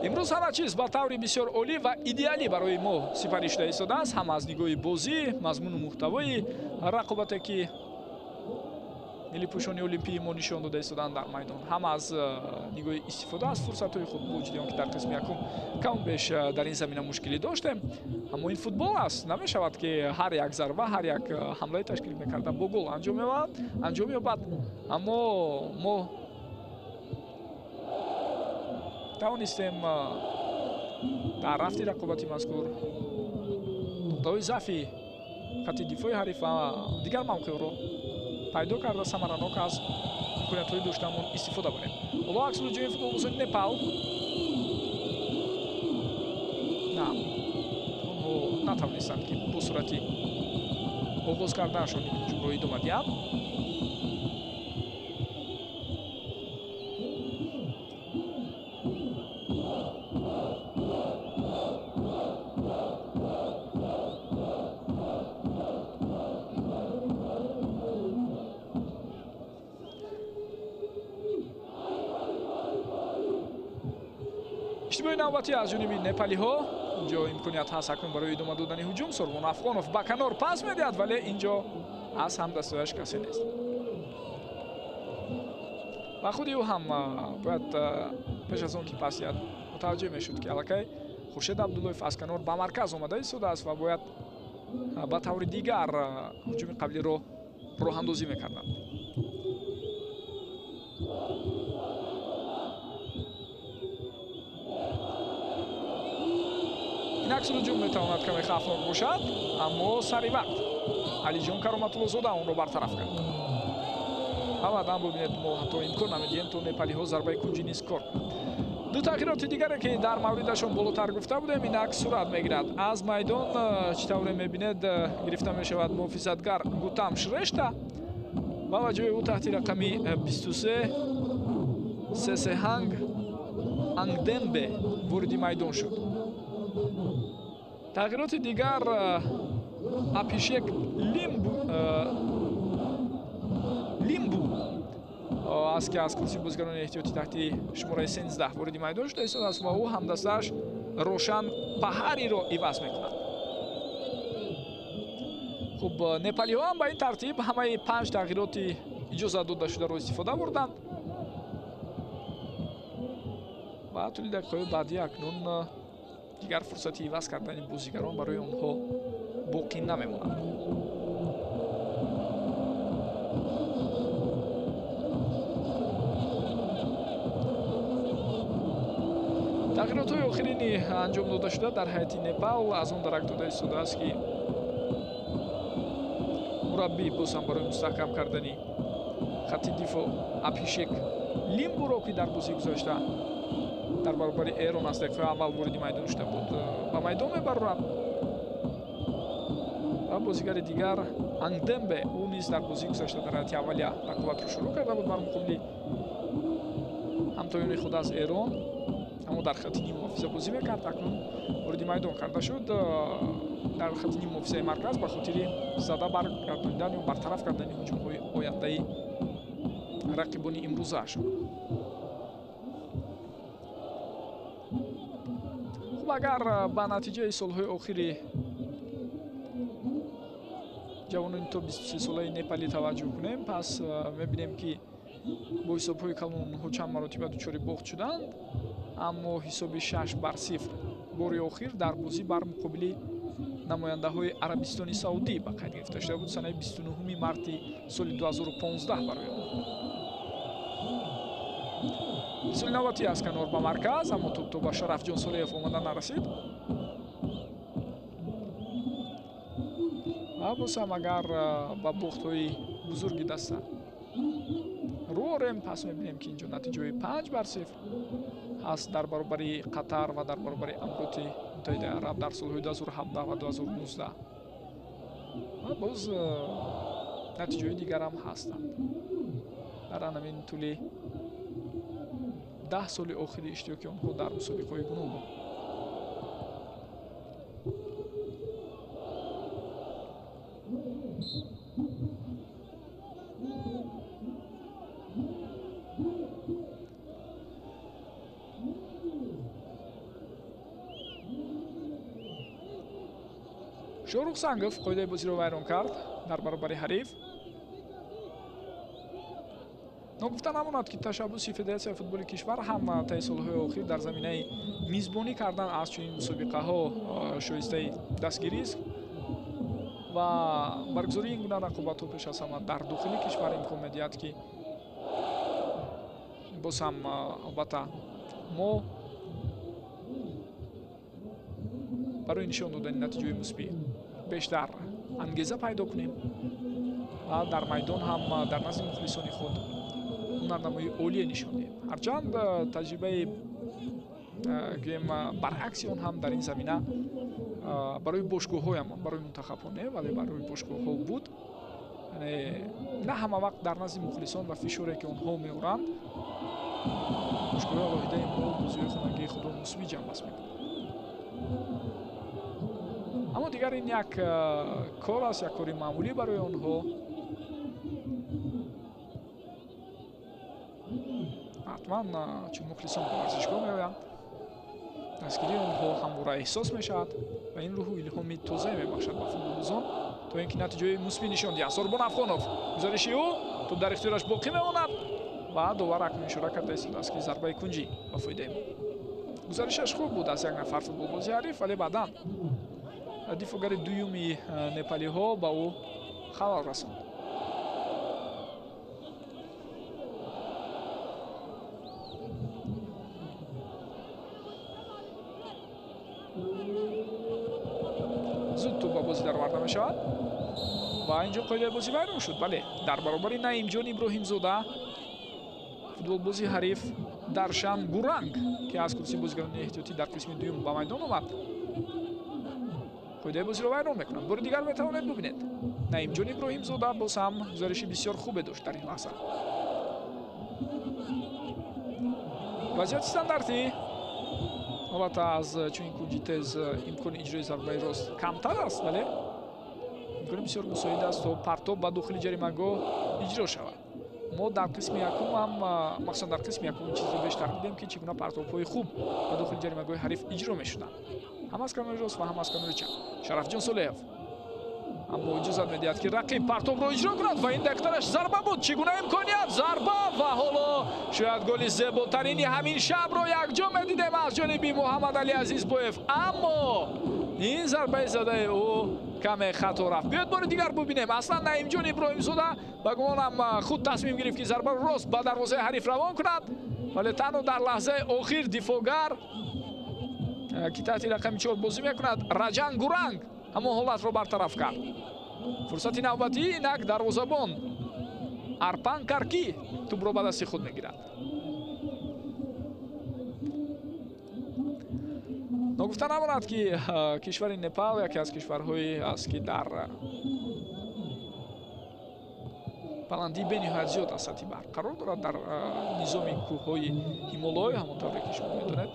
Имрӯз ҳама чиз ба таври бисёр олӣ ва идеалӣ барои мо сипарӣ шуда истодааст, ҳам аз нигоҳи бозӣ, мазмуну муҳтавои рақобате ки миллипӯшони олимпии мо нишон дода истоданд дар майдон, ҳам аз нигоҳи истифода аз фурсатҳои худ, бо вуҷуди он ки дар қисми якум каму беш дар ин замина мушкилӣ доштем. Аммо ин футбол аст, намешавад ки ҳар як зарба, ҳар як ҳамлаи ташкил мекарда бо гол анҷом ёбад. Аммо мо тавонистем дар рафти рақобати мазкур Нуқтаҳои заъфи хатти дифои ҳариф ва дигар мавқеъро пайдо карда, самаранок аз имкониятҳои доштаамон истифода барем. Ҳоло аксулҳуҷуми футболбозони Непал. На, онҳо натавонистанд, ки бо суръати оғоз кардаашон ин ҳуҷумро идома диҳанд. Иштибоҳи навбатӣ аз ҷониби непалиҳо. Инҷо имконият ҳаст акнун барои идома додани ҳуҷум. Сурбон Афғонов ба канор пас медиҳад, вале инҷо аз ҳамдастояш касе нест. Ва худи ӯ ҳам бояд пеш аз он ки пас диҳад мутаваҷҷеҳ мешуд, ки аллакай Хуршед Абдуллоев аз канор ба марказ омада истодааст ва бояд ба таври дигар ҳуҷуми қаблиро роҳандозӣ мекарданд. Ин аксулҳуҷум метавонад каме хавфнок бошад, аммо сари вақт Алиҷон Кароматуллозода онро бартараф кард. Ва баъдан бубинед, мо ҳатто имкон намедиҳем, то непалиҳо зарбаи кунҷӣ низ кор кунанд. Ду тағйироти дигаре, ки дар мавридашон болотар гуфта будем, ин акс сурат мегирад. Аз майдон, чӣ тавре мебинед, гирифта мешавад муҳофизатгар Гутам Шрешта ва ба ҷои ӯ таҳти рақами 23 Сесеҳанг Ангдембе вориди майдон шуд. Тағйироти дигар Апишек Лимбу аст, ки аз курсии бозигарони эҳтиётӣ таҳти шумораи 13 вориди майдон шуда истодааст ва ӯ ҳамдастааш Рошан Паҳариро иваз мекунад. Хуб, непалиҳо ҳам ба ин тартиб ҳамаи 5 тағйироти иҷозат додашударо истифода бурданд ва тӯли дақиқаҳои баъдӣ акнун дигар фурсати иваз кардани бозигарон барои онҳо боқӣ намемонад. Тағйиротҳои охирини анҷом додашуда дар ҳайати Непал аз он дарак дода истодааст, ки мураббӣ боз ҳам барои мустаҳкам кардани хатти дифоъ Апишек Лимбуро, ки дар бозии гузашта дар баробари Эрон аз дақиқаи аввал вориди майдон шуда буд, ба майдон мебарорад ва бозигари дигар Ангдембе, ӯ низ дар бозии гузашта дар ҳайати аввалия рақобатро шурӯъ карда буд бар муқобили ҳамтоёни худ аз Эрон, аммо дар хатти ниммуҳофиза бозӣ мекард. Акнун вориди майдон карда шуд дар хатти ниммуҳофизаи марказ ба хотири зада баргардонидан ё бартараф кардани ҳуҷумҳои ояндаи рақибони имрӯзаашон. Хуб, агар ба натиҷаи солҳои охири ҷавонони то 23-солаи непалӣ таваҷҷӯҳ кунем, пас мебинем, ки бо ҳисобҳои калон онҳо чанд маротиба дучори бохт шуданд, аммо ҳисоби 6-0 бори охир дар бозӣ бар муқобили намояндаҳои Арабистони Саудӣ ба қайд гирифта шуда буд санаи 29 марти соли 2015 барои онҳо. Соли навбатӣ аз канор ба марказ, аммо тӯб то ба Шарафҷон Солеев омада нарасид. Ва боз ҳам агар ба бохтҳои бузурги даста рӯ орем, пас мебинем, ки инҷо натиҷаи 5-0 ҳаст дар баробари Қатар ва дар баробари Амироти Муттаҳидаи Араб дар солҳои 2017 ва 2019. Ва боз натиҷаҳои дигарам ҳастанд. Дар ҳамин тӯли 10 соли охири иштироки онҳо дар мусобиқаҳои гуногун. Шоҳрух Сангов қоидаи бозиро вайрон кард дар баробари ҳариф. Ногуфта намонад, ки ташаббуси Федератсияи футболи кишвар ҳам таи солҳои охир дар заминаи мизбонӣ кардан аз чунин мусобиқаҳо шоистаи дастгирист ва баргузории ин гуна рақобатҳо пеш аз ҳама дар дохили кишвар имкон медиҳад, ки боз ҳам албатта мо барои нишон додани натиҷаҳои мусбӣ Бештар ангеза пайдо кунем ва дар майдон ҳам дар назди мухлисони худ ҳунарнамоии олие нишон диҳем. Ҳарчанд таҷрибаи гӯем баръакси он ҳам дар ин замина барои бошгоҳҳоямон, барои мунтахабҳо не, вале барои бошгоҳҳо буд. Яъне на ҳама вақт дар назди мухлисон ва фишоре ки онҳо меоранд, бошгоҳҳои алоҳидаи мо бозиҳои хонагии худро мусбӣ ҷамъбаст мекунанд. Аммо дигар ин як кор аст, як кори маъмулӣ барои онҳо. Ҳатман чун мухлисон ба варзишгоҳ меоянд, дастгирии онҳо ҳамвора эҳсос мешавад ва ин рӯҳу илҳоми тозае мебахшад ба футболбозон то ин ки натиҷаи мусбӣ нишон диҳанд. Сорбон Афғонов, гузариши ӯ, тӯб дар ихтиёраш боқӣ мемонад ва довар акнун ишора карда истодааст ки зарбаи кунҷӣ ба фоидаи мо. Гузаришаш хуб буд аз як нафар футболбози ҳариф, вале баъдан дифоъгари дуюми непалиҳо ба ӯ халал расонд. Зуд тӯб ба бозӣ дароварда мешавад ва инҷо қоидаи бозӣ вайрон шуд. Бале, дар баробари Наимҷон Иброҳимзода футболбози ҳариф Даршан Гуранг, ки аз курсии бозигарони эҳтиётӣ дар қисми дуюм ба майдон омад, қоидаи бозиро вайрон мекунад. Бори дигар метавонед бубинед, Наимҷон Иброҳимзода боз ҳам гузариши бисёр хубе дошт дар ин лаҳза. Вазъияти стандартӣ, албатта аз чунин кунҷи тез имкони иҷрои зарбаи рост камтар аст, вале имкони бисёр мусоид аст то партоб ба дохили ҷаримагоҳ иҷро шавад. Мо дар қисми якум ҳам, махсусан дар қисми якум ин чизро бештар дидем, ки чӣ гуна партобҳои хуб ба дохили ҷаримагоҳи ҳариф иҷро мешуданд, ҳам аз канори рост ва ҳам аз канори чап. Шарафҷон Солеев аммо иҷозат медиҳад, ки рақиб партобро иҷро кунад ва ин дақиқтараш зарба буд. Чӣ гуна имконият, зарба ва ҳоло шояд голи зеботарини ҳамин шабро якҷо медидем аз ҷониби Муҳаммадалӣ Азизбоев, аммо ин зарбаи задаи ӯ каме хато рафт. Биёед бори дигар бубинем. Аслан Наимҷон Иброҳимзода ба гумонам худ тасмим гирифт, ки зарбаро рост ба дарвозаи ҳариф равон кунад, вале танҳо дар лаҳзаи охир дифоъгар, ки таҳти рақами 4 бозӣ мекунад, Раҷан Гуранг ҳамон ҳолатро бартараф кард. Фурсати навбатӣ инак дарвозабон Арпан Каркӣ тӯбро ба дасти худ мегирад. Ногуфта намонад, ки кишвари Непал яке аз кишварҳое аст, ки дар баландии бениҳоят зиёд аз сатҳи баҳр қарор дорад, дар низоми кӯҳҳои Ҳимолой, ҳамон тавре ки шумо медонед,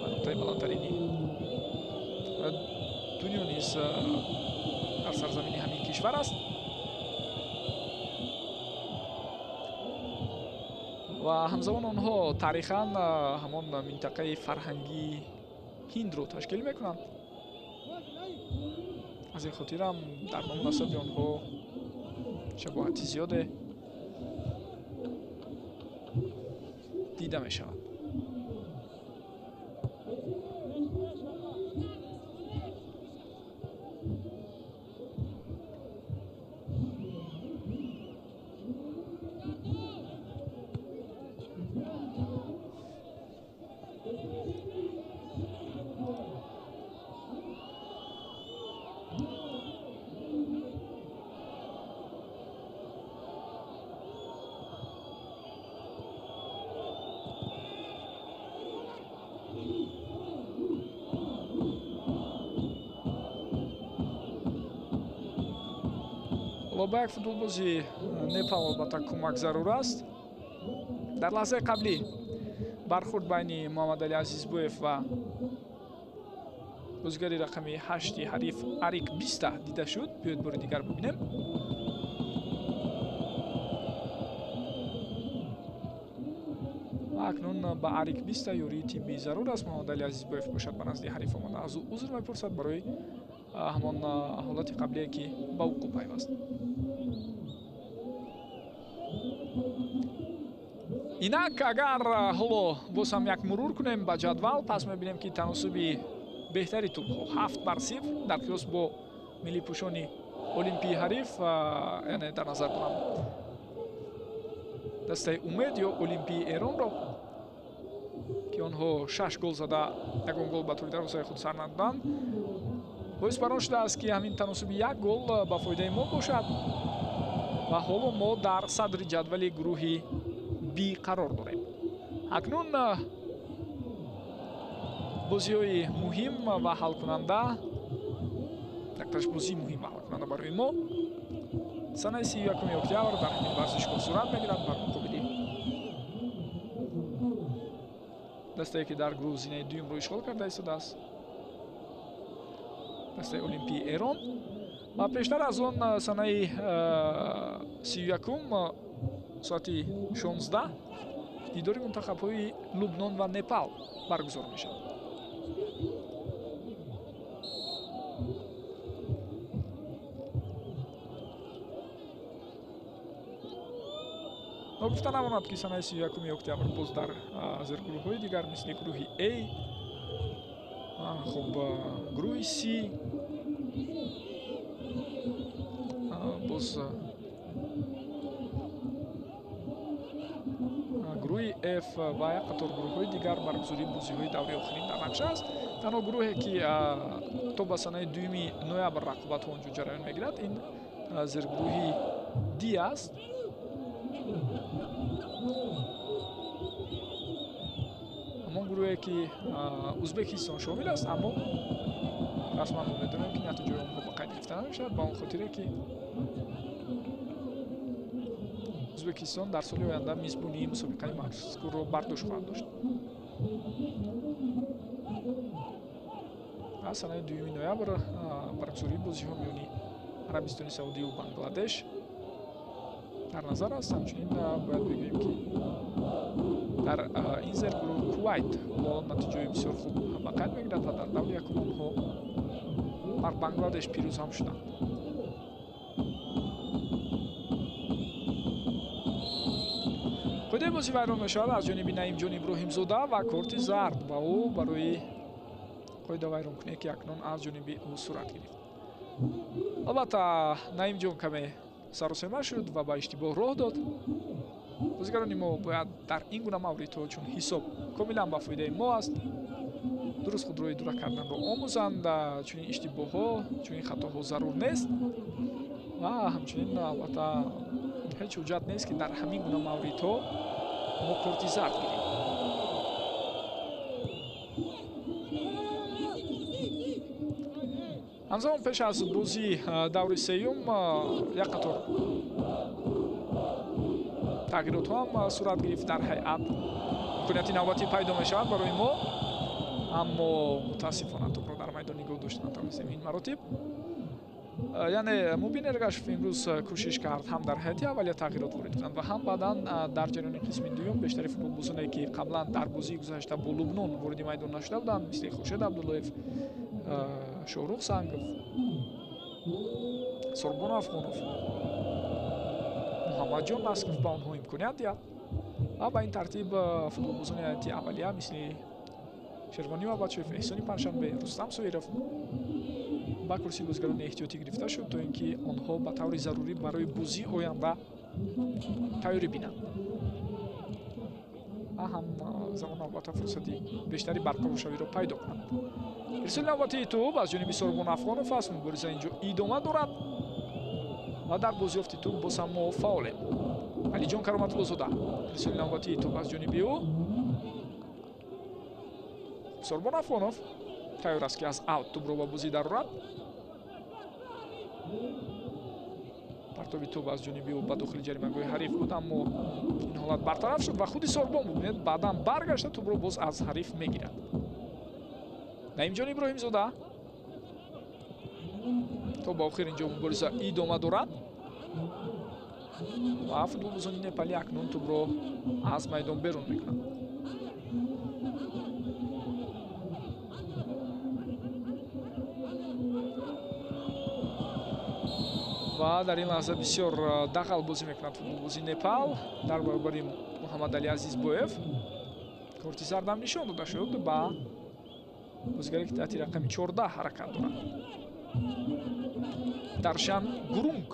ва нуқтаи баландтарини дунё низ дар сарзамини ҳамин кишвар аст. Ва ҳамзамон онҳо таърихан ҳамон минтақаи фарҳангии ҳиндро ташкил мекунанд. Аз ин хотирам дар ному насаби онҳо шабоҳати зиёде дида мешавад. Ба як футболбози Непал албатта кӯмак зарур аст. Дар лаҳзаи қаблӣ бархӯрд байни Муҳаммадалӣ Азизбоев ва бозигари рақами 8 ҳариф Арик Биста дида шуд. Биёед бори дигар бубинем. Ва акнун ба Арик Биста ёрии тиббӣ зарур аст. Муҳаммадалӣ Азизбоев бошад ба назди ҳариф омада, аз ӯ узр мепурсад барои ҳамон ҳолати қаблие, ки ба вуқӯъ пайваст. Инак агар ҳоло боз ҳам як мурур кунем ба ҷадвал, пас мебинем, ки таносуби беҳтари тӯбҳо 7-0 дар қиёс бо миллипӯшони Олимпии ҳариф, яъне дар назар дорам дастаи Умед ё Олимпии Эронро, ки онҳо 6 гол зада ягон гол ба тӯри дарвозаи худ сар надоданд. Боис бар он шудааст, ки ҳамин таносуби як гол ба фоидаи мо бошад ва ҳоло мо дар садри ҷадвали гурӯҳи Б қарор дорем. Акнун бозиҳои муҳим ва ҳалкунанда, якташ бозии муҳим ва ҳалкунанда барои мо санаи 31 октябр дар ҳамин варзишгоҳ сурат мегирад бар муқобили дастае, ки дар гурӯҳ зинаи дуюмро ишғол карда истодааст, дастаи Олимпии Эрон. Ва пештар аз он санаи 31 соати 16 дидори мунтахабҳои Лубнон ва Непал баргузор мешавад. Ногуфта намонад, ки санаи 31 октябр боз дар зергурӯҳҳои дигар, мисли гурӯҳи А, хуб, гурӯҳи С, боз гурӯҳи Ф ва як қатор гурӯҳҳои дигар баргузории бозиҳои давраи охирин дар нақша аст. Танҳо гурӯҳе, ки то ба санаи 2 ноябр рақобатҳо он ҷо ҷараён мегирад, ин зергурӯҳи Д аст. Ҳамон гурӯҳе, ки Узбекистон шомил аст, аммо расман мо медонем, ки натиҷаи онҳо ба қайд гирифта намешавад, ба он хотире, ки Узбекистон дар соли оянда мизбонии мусобиқаи мазкурро бардошт хоҳад дошт. Аз санаи 2 ноябр баргузории бозиҳо миёни Арабистони Саудию Бангладеш дар назар аст. Ҳамчунин бояд бигӯем, ки дар ин зергурӯҳ Кувайт ҳоло натиҷаи бисёр хуб ба қайд мегирад ва дар даври якум онҳо бар Бангладеш пирӯз ҳам шуданд. Қоидаи бозӣ вайрон мешавад аз ҷониби Наимҷон Иброҳимзода ва корти зард ба ӯ барои қоида вайронкуние, ки акнун аз ҷониби ӯ сурат гирифт. Албатта, Наимҷон каме саросема шуд ва ба иштибоҳ роҳ дод. Бозигарони мо бояд дар ин гуна мавридҳо, чун ҳисоб комилан ба фоидаи мо аст, дуруст худро идора карданро омӯзанд. Чунин иштибоҳҳо, чунин хатоҳо зарур нест ва ҳамчунин албатта ҳеҷ ҳуҷҷат нест, ки дар ҳамин гуна мавридҳо мо корти зард гирем. Ҳамзамон пеш аз бозии даври сеюм як қатор тағйиротҳо ҳам сурат гирифт дар ҳайат. Имконияти навбатӣ пайдо мешавад барои мо, аммо мутаассифона тӯбро дар майдон нигоҳ дошта натавонистем ин маротиб. Яъне Мубин Эргашев имрӯз кӯшиш кард ҳам дар ҳайати аввалия тағйирот ворид кунад ва ҳам баъдан дар ҷараёни қисми дуюм бештари футболбозоне, ки қаблан дар бозии гузашта бо Лубнон вориди майдон нашуда буданд, мисли Хуршед Абдуллоев, Шоҳрух Сангов, Сорбон Афғонов, Муҳаммадҷон Насков, ба онҳо имконият диҳад ва ба ин тартиб футболбозони ҳайати аввалия мисли Шервонӣ Бабачоев, Эҳсони Панҷшанбе, Рустам Соиров ба курсии бозигарони эҳтиётӣ гирифта шуд, то ин ки онҳо ба таври зарурӣ барои бозии оянда тайёрӣ бинанд ва ҳам замон албатта фурсати бештари барқароршавиро пайдо кунанд. Ирсоли навбатии тӯб аз ҷониби Сорбон Афғонов аст. Мубориза инҷо идома дорад ва дар бозиёфти тӯб боз ҳам мо фаъолем. Алиҷон Кароматуллозода, ирсоли навбатии тӯб аз ҷониби ӯ. Сорбон Афғонов тайёр аст, ки аз аут тӯбро ба бозӣ дарорад. Партоби тӯб аз ҷониби ӯ ба дохили ҷаримагоҳи ҳариф буд, аммо ин ҳолат бартараф шуд ва худи Сорбон, бубинед, баъдан баргашта тӯбро боз аз ҳариф мегирад. Наимҷон Иброҳимзода, то ба охир инҷо мубориза идома дорад ва футболбозони непалӣ акнун тӯбро аз майдон берун мекунанд. Ва дар ин лаҳза бисёр дағал бозӣ мекунад футболбози Непал дар баробари Муҳаммадали Азизбоев. Корти зардам нишон дода шуд ба бозигаре, ки таҳти рақами 14 ҳаракат дорад, Даршан Гурунг.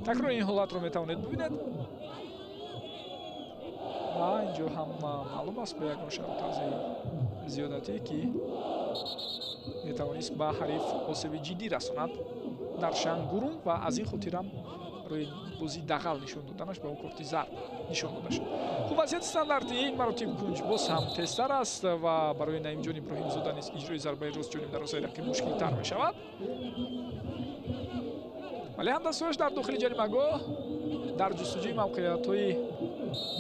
Такрори ин ҳолатро метавонед бибинед ва инҷо ҳам маълум аст ба ягон шарт тарзи зиёдатӣ, ки метавонист ба ҳариф осеби ҷиддӣ расонад дар Шангурун ва аз ин хотирам барои бозии дағал нишон доданаш ба ӯ корти зард нишон дода шуд. Хуб, вазъияти стандартӣ ин маротиб кунҷ боз ҳам тезтар аст ва барои Наимҷон Иброҳимзода низ иҷрои зарбаи рост ҷониб дарозаи рақиб мушкилтар мешавад. Вале ҳамдастҳояш дар дохили ҷаримагоҳ дар ҷустуҷӯи мавқеиятҳои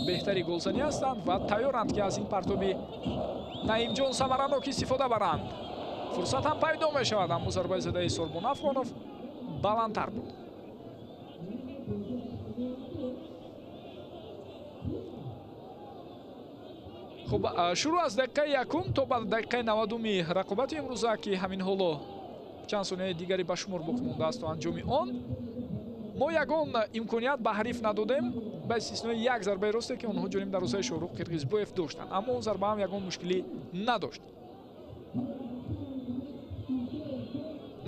беҳтари голзанӣ ҳастанд ва тайёранд, ки аз ин партоби Наимҷон самаранок истифода баранд. Фурсат ҳам пайдо мешавад, аммо зарбаи задаи Сорбон Афғонов баландтар буд. Хуб, шурӯъ аз дақиқаи якум то ба дақиқаи 90-уми рақобати имрӯза, ки ҳамин ҳоло чанд сонияи дигаре ба шумор боқӣ мондааст то анҷоми он, мо ягон имконият ба ҳариф надодем ба истиснои як зарбаи росте, ки онҳо ҷониб дарозаи Шоҳрух Қирғизбоев доштанд, аммо он зарба ҳам ягон мушкилӣ надошт.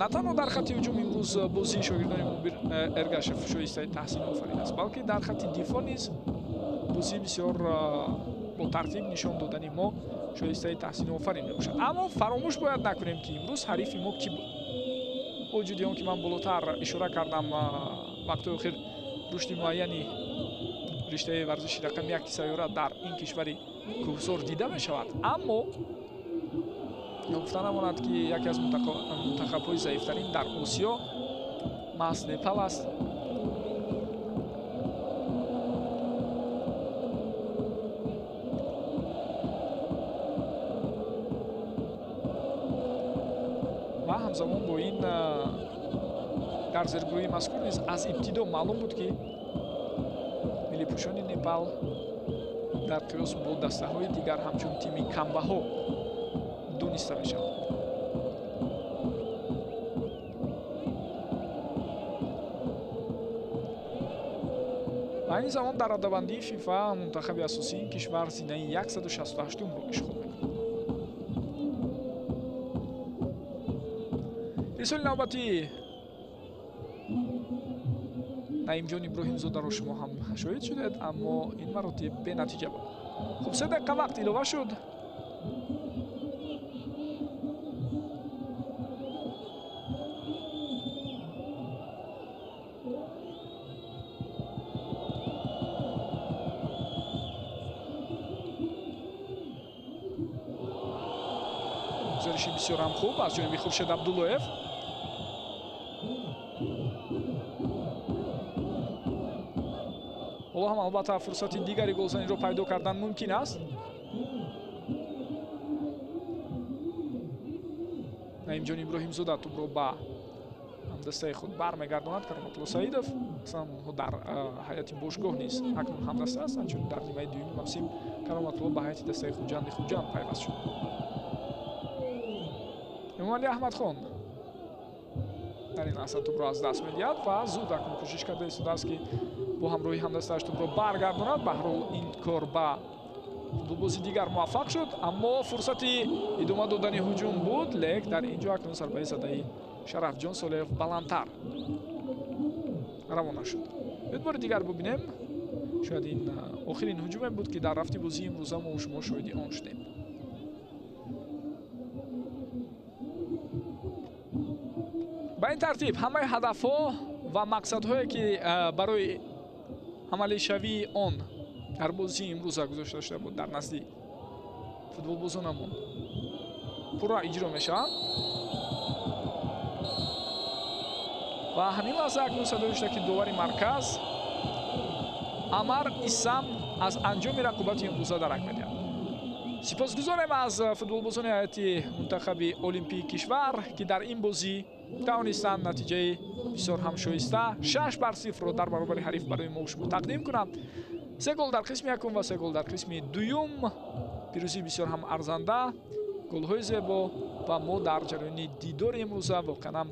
На танҳо дар хатти ҳуҷум имрӯз бозии шогирдони Мубир Эргашев шоистаи таҳсин офарин аст, балки дар хатти дифоъ низ бозии бисёр бо тартиб нишон додани мо шоистаи таҳсин офарин мебошад. Аммо фаромӯш бояд накунем, ки имрӯз ҳарифи мо кӣ буд. Бо вуҷуди он ки ман болотар ишора кардам, вақтҳои охир рушди муайяни риштаи варзиши рақами яки сайёра дар ин кишвари кӯҳсор дида мешавад, аммо ногуфта намонад, ки яке аз мунтахабҳои заифтарин дар Осиё маҳз Непал аст. Ва ҳамзамон бо ин дар зергурӯҳи мазкур низ аз ибтидо маълум буд, ки миллипӯшони Непал дар қиёс бо дастаҳои дигар ҳамчун тими камбаҳо дониста мешаванд. Ва айни замон дар радабандии ФИФА мунтахаби асосии ин кишвар зинаи 168-умро ишғол мекунад. Ирсоли навбатӣ Наимҷон Иброҳимзодаро шумо ҳам шоҳид шудед, аммо ин маротиб бенатиҷа буд. Хуб, 3 дақиқа вақт илова шуд. Гузариши бисёр ҳам хуб аз ҷониби Хуршед Абдуллоев. Ҳоло ҳам албатта фурсати дигари голзаниро пайдо кардан мумкин аст. Наимҷон Иброҳимзода тӯбро ба ҳамдастаи худ бармегардонад. Кароматулло Саидов, масалан, онҳо дар ҳайати бошгоҳ низ акнун ҳамдаста ҳастанд, чун дар нимаи дуюми мавсим Кароматулло ба ҳайати дастаи Хуҷанди Хуҷанд пайваст шуд. Эмомалӣ Аҳмадхон дар ин лаҳза тӯбро аз даст медиҳад ва зуд акнун кӯшиш карда истодааст, ки бо ҳамроҳии ҳамдастааш тӯбро баргардонад. Ба ҳар ҳол ин кор ба футболбози дигар муваффақ шуд, аммо фурсати идома додани ҳуҷум буд, лек дар ин ҷо акнун зарбаи задаи Шарафҷон Солеев баландтар равона шуд. Биёед бори дигар бубинем, шояд ин охирин ҳуҷуме буд, ки дар рафти бозии имрӯза мо шумо шоҳиди он шудем. Ба ин тартиб ҳамаи ҳадафҳо ва мақсадҳое, ки барои амалишавии он дар бозии имрӯза гузошта шуда буд, дар назди футболбозонамон пурра иҷро мешаванд. Ва ҳамин лаҳза акнун садо шуда, ки довари марказ Амар Исам аз анҷоми рақобати имрӯза дарак медиҳад. Сипосгузорем аз футболбозони ҳайати мунтахаби олимпии кишвар, ки дар ин бозӣ тавонистанд натиҷаи бисёр ҳам шоиста 6-0 дар баробари ҳариф барои мо шумо тақдим кунанд. 3 гол дар қисми якум ва 3 гол дар қисми дуюм. Пирӯзии бисёр ҳам арзанда, голҳои зебо ва мо дар ҷараёни дидори имрӯза воқеан ҳам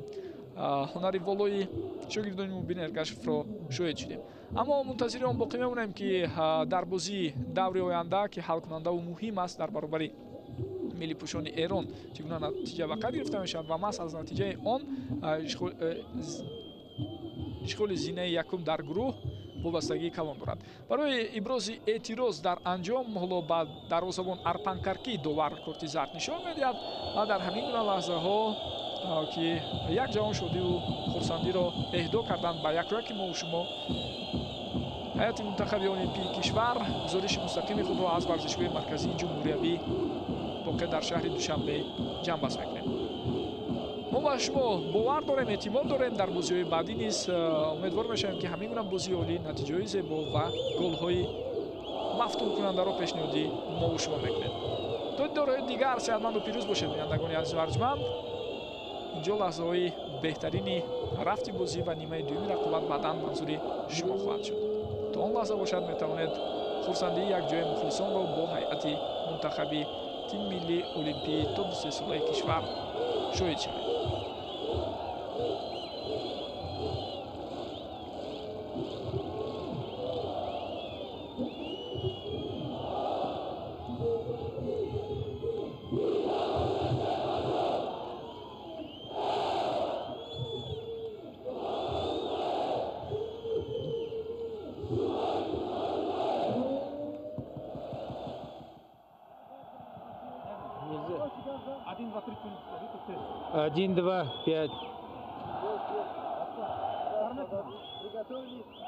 ҳунари волои шогирдони Мубин Эргашевро шоҳид шудем. Аммо мунтазири он боқӣ мемонем, ки дар бозии даври оянда, ки ҳалкунандаву муҳим аст дар баробари миллипӯшони Эрон, чӣ гуна натиҷа ба қайд гирифта мешавад ва маҳз аз натиҷаи он Ишғоли зинаи якум дар гурӯҳ вобастагии калон дорад. Барои ибрози эътироз дар анҷом ҳоло ба дарвозабон Арпанкарки довар корти зард нишон медиҳад ва дар ҳамин гуна лаҳзаҳо, ки як ҷавон шодиву хурсандиро эҳдо карданд ба якрояки мову шумо, ҳайати мунтахаби олимпии кишвар гузориши мустақими худро аз варзишгоҳи марказии ҷумҳуриявӣ воқеъ дар шаҳри Душанбе ҷамъбаст мекунем. Мо ба шумо бовар дорем, эътимод дорем, дар бозиҳои баъдӣ низ умедвор мешавем, ки ҳамин гуна бозии олӣ, натиҷаҳои зебо ва голҳои мафтункунандаро пешниҳоди мову шумо мекунем. То дидорҳои дигар сеҳатманду пирӯз бошед, бинандагони азизу арҷманд. Инҷо лаҳзаҳои беҳтарини рафти бозӣ ва нимаи дуюми рақобат баъдан манзури шумо хоҳад шуд. То он лаҳза бошад, метавонед хурсандии якҷояи мухлисонро бо ҳайати мунтахаби тими миллии олимпии то 23-солаи кишвар шоҳид шавед. Один, два, пять. Приготовились.